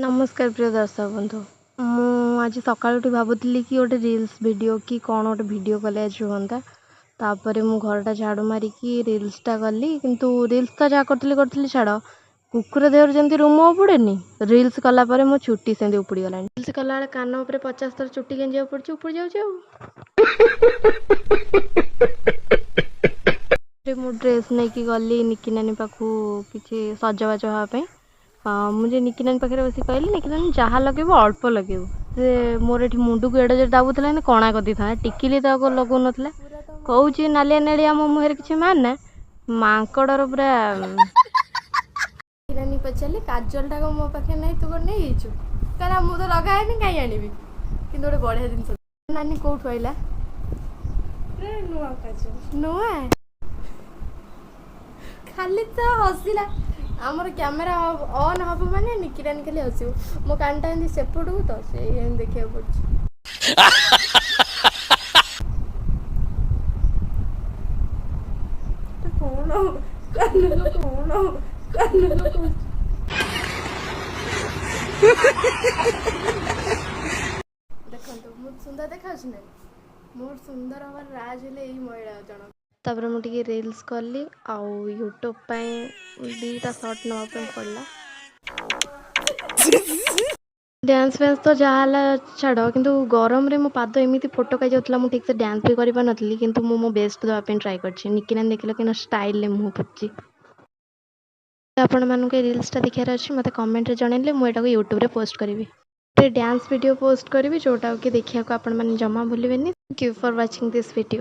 ନମସ୍କାର ପ୍ରିୟ ଦର୍ଶକ ବନ୍ଧୁ। ମୁଁ ଆଜି ସକାଳୁ ଉଠି ଭାବୁଥିଲି କି ଗୋଟେ ରିଲ୍ସ ଭିଡ଼ିଓ କି କ'ଣ ଗୋଟେ ଭିଡ଼ିଓ କଲେ ଆଜି ହୁଅନ୍ତା। ତାପରେ ମୁଁ ଘରଟା ଝାଡ଼ୁ ମାରିକି ରିଲ୍ସଟା କଲି, କିନ୍ତୁ ରିଲ୍ସ ତ ଯାହା କରୁଥିଲି କରୁଥିଲି, ଛାଡ଼, କୁକୁର ଦେହରୁ ଯେମିତି ରୁମ ଉପୁଡ଼େନି, ରିଲ୍ସ କଲା ପରେ ମୋ ଚୁଟି ସେମିତି ଉପୁଡ଼ିଗଲାଣି। ରିଲ୍ସ କଲାବେଳେ କାନ ଉପରେ 50 ଥର ଚୁଟି ଗେଞ୍ଜିବାକୁ ପଡ଼ୁଛି, ଉପୁଡ଼ି ଯାଉଛି। ଆଉ ମୁଁ ଡ୍ରେସ୍ ନେଇକି ଗଲି ନିକି ନାନୀ ପାଖକୁ କିଛି ସଜବାଜ ହେବା ପାଇଁ। ମୁଁ ଯେ ନିକି ନାନୀ ପାଖରେ ବସି କହିଲି, "ନିକି ନାନୀ, ଯାହା ଲଗେଇବୁ ଅଳ୍ପ ଲଗେଇବୁ।" ସେ ମୋର ଏଠି ମୁଣ୍ଡକୁ ଏଡ଼େ ଜୋରେ ଦାବୁଥିଲା, ଏମିତି କଣା କରିଦେଇଥାନ୍ତା। ଟିକିଲି ତାକୁ ଲଗଉନଥିଲା। କହୁଛି ନାଲିଆ ନେଳିଆ ମୋ ମୁହଁରେ କିଛି ମାନେ ମାଙ୍କଡ଼ର ପୁରା। ନାନୀ ପଚାରିଲେ, "କାଜଲଟା କଣ ମୋ ପାଖରେ ନାହିଁ? ତୁ କଣ ନେଇଯାଇଛୁ?" କାରଣ ମୁଁ ତ ଲଗାଏନି, କାହିଁ ଆଣିବି? କିନ୍ତୁ ଗୋଟେ ବଢ଼ିଆ ଜିନିଷ ନାନୀ କୋଉଠୁ ଆଇଲା? ନୂଆ କାଜଲ। ନୂଆ। ଖାଲି ତ ହସିଲା। ଆମର କ୍ୟାମେରା ଅନ୍ ହବ ମାନେ ନିକିରାନୀ ଖାଲି ହସିବ। ମୋ କାନଟା ଏମିତି ସେପଟକୁ ତ ସେଇ ଏମିତି ଦେଖିବାକୁ ପଡୁଛି। କଣ କାନ କଣ କାନ କହୁଛି? ଦେଖନ୍ତୁ, ମୁଁ ସୁନ୍ଦର ଦେଖାଯାଉଛି ନା? ମୋର ସୁନ୍ଦର ହବାର ରାଜ ହେଲେ ଏଇ ମହିଳା ଜଣ। ତାପରେ ମୁଁ ଟିକେ ରିଲ୍ସ କଲି ଆଉ ୟୁଟ୍ୟୁବ୍ ପାଇଁ 2ଟା ସର୍ଟ ନେବା ପାଇଁ ପଡ଼ିଲା। ଡ୍ୟାନ୍ସ ଫ୍ୟାନ୍ସ ତ ଯାହା ହେଲା ଛାଡ଼, କିନ୍ତୁ ଗରମରେ ମୋ ପାଦ ଏମିତି ଫୋଟକା ଯାଉଥିଲା, ମୁଁ ଠିକ୍ସେ ଡ୍ୟାନ୍ସ ବି କରିପାରୁନଥିଲି। କିନ୍ତୁ ମୁଁ ମୋ ବେଷ୍ଟ ଦେବା ପାଇଁ ଟ୍ରାଏ କରିଛି। ନିକିନାନୀ ଦେଖିଲ କିନା ଷ୍ଟାଇଲରେ ମୁହଁ ପୋଛି। ଆପଣମାନଙ୍କୁ ଏ ରିଲ୍ସଟା ଦେଖିବାର ଅଛି, ମୋତେ କମେଣ୍ଟରେ ଜଣାଇଲେ ମୁଁ ଏଟାକୁ ୟୁଟ୍ୟୁବରେ ପୋଷ୍ଟ କରିବି। ଗୋଟେ ଡ୍ୟାନ୍ସ ଭିଡ଼ିଓ ପୋଷ୍ଟ କରିବି, ଯେଉଁଟାକୁ କି ଦେଖିବାକୁ ଆପଣମାନେ ଜମା ଭୁଲିବେନି। Thank you for watching this video.